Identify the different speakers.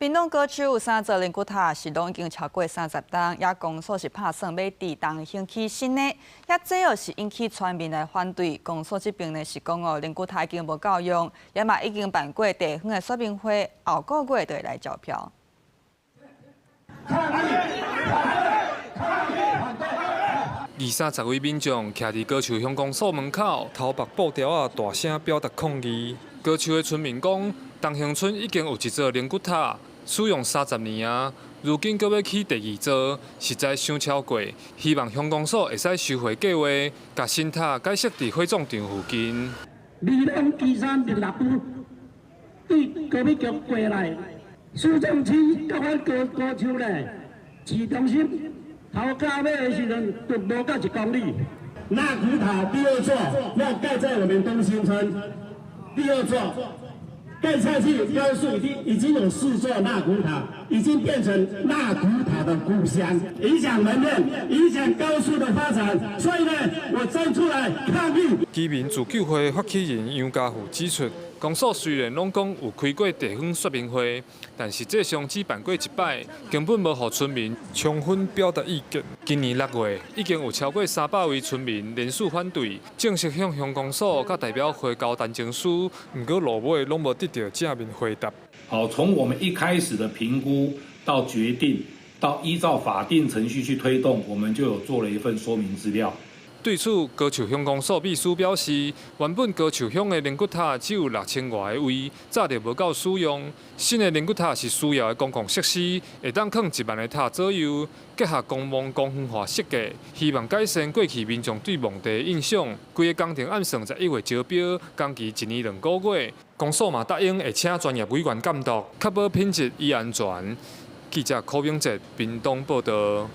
Speaker 1: 屏東高樹有三座靈骨塔，是攏已經超過30冬，也公所是拍算欲佇東興起新的，也這又是引起村民來反對。公所這邊呢是講哦，靈骨塔已經無夠用，也嘛已經辦過地方的說明會，後個月就會來招標。
Speaker 2: 抗議！反對！抗議！反對！
Speaker 3: 二三十位民眾徛佇高樹鄉公所門口，頭縛布條仔，大聲表達抗議。高樹的村民講，東興村已經有一座靈骨塔，使用30年啊，如今閣欲起第二座，實在傷超過。希望鄉公所會使收回計劃，共新塔改設佇火葬場附近。
Speaker 2: 2023零六區對高美局過來，市政區佮阮高高樹咧，市中心頭到尾的時陣都無到1公里。納骨塔第二座要蓋在我們東興村，第二座蓋下去，高樹已經有四座納骨塔，已經變成納骨塔的故鄉，影響門面，影響高樹的發展，所以呢，我站出來抗議。
Speaker 3: 居民自救會發起人楊家富指出，公所雖然攏講有開過地方說明會，但實際上只辦過一擺，根本無予村民充分表達意見。今年6月，已經有超過300位村民聯署反對，正式向鄉公所佮代表會交陳情書，毋過落尾攏無得到正面回答。
Speaker 4: 好，從我們一開始的評估到決定，到依照法定程序去推動，我們就有做了一份說明資料。
Speaker 3: 對此，高樹鄉公所秘書表示，原本高樹鄉的靈骨塔只有6000外個位，早就無夠使用。新的靈骨塔是需要的公共設施，會當囥1萬個塔左右，結合公墓公園化設計，希望改善過去民眾對墓地的印象。規个工程按算11月招標，工期1年2個月。公所嘛答應會請專業委員監督，確保品質與安全。記者柯明哲屏東報道。